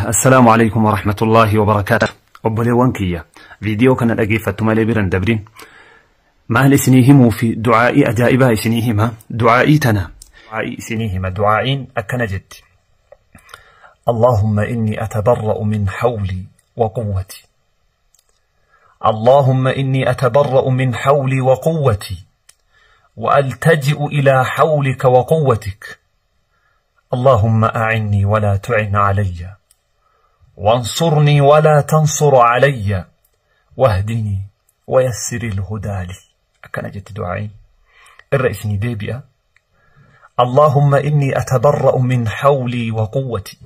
السلام عليكم ورحمة الله وبركاته. Obboleewwan kiyya, viidiyoo kana dhageeffattu malee biran dabrin. Maal isinii himuu fi du'aa'ii ajaa'ibaa isinii hima. Du'aa'ii tana du'aa'ii isinii hima. Du'aa'iin akkana jetti: اللهم إني أتبرأ من حولي وقوتي، اللهم إني أتبرأ من حولي وقوتي وألتجئ إلى حولك وقوتك، اللهم أعني ولا تعن علي، وانصرني ولا تنصر علي، واهدني ويسر الهدى لي. Akkana jetti du'aa'iin. Irra isinii deebi'a: اللهم إني أتبرأ من حولي وقوتي.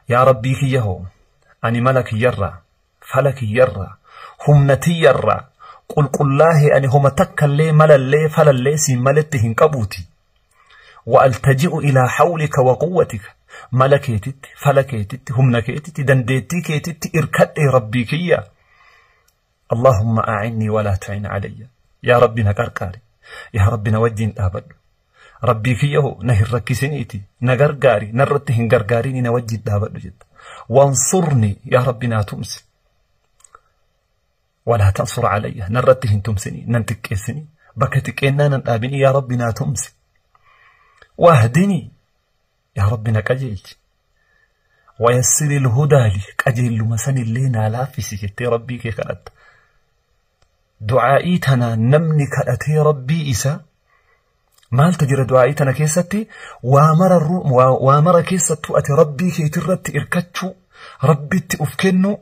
Yaa Rabbii kiyya hoo, ani mala kiyyarraa, fala kiyyarraa, humna tiyyarraa qulqullaahee, ani homa takkallee malallee falallee siin maletti hin qabuuti. وألتجئ إلى حولك وقوتك. Mala keetitti, fala keetitti, humna keetitti, dandeettii keetitti irkadhe, Rabbii kiyya. اللهم أعني ولا تعن علي. Yaa Rabbi, na qarqaari. Yaa Rabbi, na wajjin dhaabadhu. Rabbii kiyya hoo, na hin rakkisiniiti na gargaari, narratti hin gargaarini, na wajjin dhaabadhu jetta. وانصرني. Yaa Rabbi, naa tumsi. ولا تنصر علي. Narratti hin tumsini, nan xiqqeessini, bakka xiqqeennaa nan dhaabini. Yaa Rabbi, naa tumsi. واهدني. Yaa Rabbi, na qajeelchi. ويسر الهدى لي. Qajeelluma sanillee naa laaffisi jettee Rabbii kee kadhatta. Du'aa'ii tana namni kadhatee Rabbii isa maaltu jira du'aa'ii tana keessatti? Waa mara keessattuu ati Rabbii keetirratti irkachuu, Rabbitti uf kennu,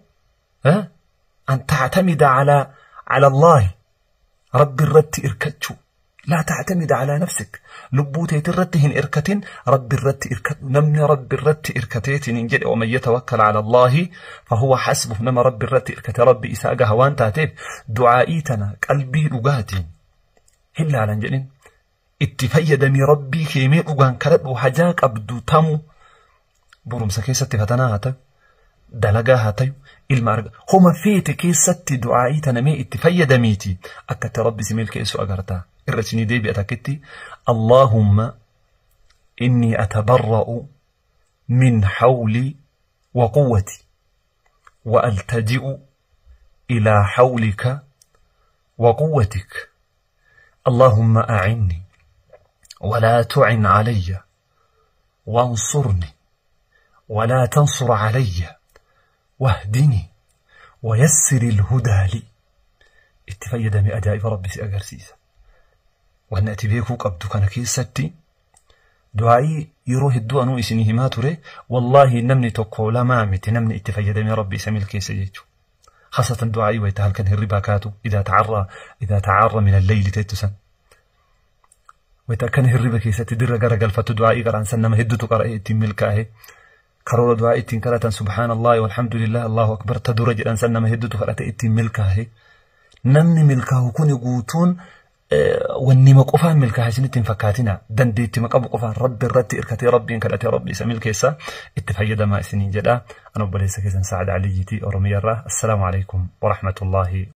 أن تعتمد على الله. Rabbi irratti irkachuu. لا تعتمد على نفسك. Lubbuu teetirratti hin irkatin, Rabbi irratti irkadhu. Namni Rabbi irratti irkateetiin hin jedhe, ومن يتوكل على الله فهو حسبه. Nama Rabbi irratti irkate Rabbi isaa gaha waan taateef, du'aa'ii tana qalbii dhugaatiin hin laalan jedhin itti fayyadamii Rabbii keemee dhugaan kadhadhu. Hajaa qabdu tamu, barumsa keessatti fatanaa haa ta'u, dalagaa haa ta'u, ilma arga, homa feete keessatti du'aa'ii tana mee itti fayyadamiiti akka itti Rabbi si milkeessu agartaa. Irra isinii deebi'a takkitti: اللهم إني أتبرأ من حولي وقوتي وألتجئ إلى حولك وقوتك، اللهم أعني ولا تعن علي، وانصرني ولا تنصر علي، واهدني ويسر الهدى لي. Itti fayyadame, ajaa'iba Rabbi si agarsiisa. Wanni ati beekuu qabdu kana keessatti, du'aa'ii yeroo hedduu anuu isinii himaa ture, wallaahi namni tokko lamaa miti namni itti fayyadamee Rabbi isa milkeessa jechuudha. خاصة du'aa'ii wayita halkan hirribaa kaatu, إذا تعارى من الليل teettu san, wayita akkana hirriba keessatti dirra gara galfattu du'aa'ii qaraan san nama hedduutu qara'ee ittiin milkaa'e. Karoora du'aa'ii ittiin kadhatan, سبحان الله والحمد لله الله أكبر ta dura jedhan san, nama hedduutu kadhate ittiin milkaa'e. Namni milkaa'u kuni guutuun wannima qofaan milkaa'e isinitti hin fakkaatina. Dandeettima qabu qofaan, Rabbi irratti irkatee, Rabbiin kadhatee Rabbi isa milkeessa. Itti fayyadamaa isiniin jedha. Ana obboleessa keessan Sa'ad Aliyyiiti, Oromiyaarraa. السلام عليكم ورحمة الله.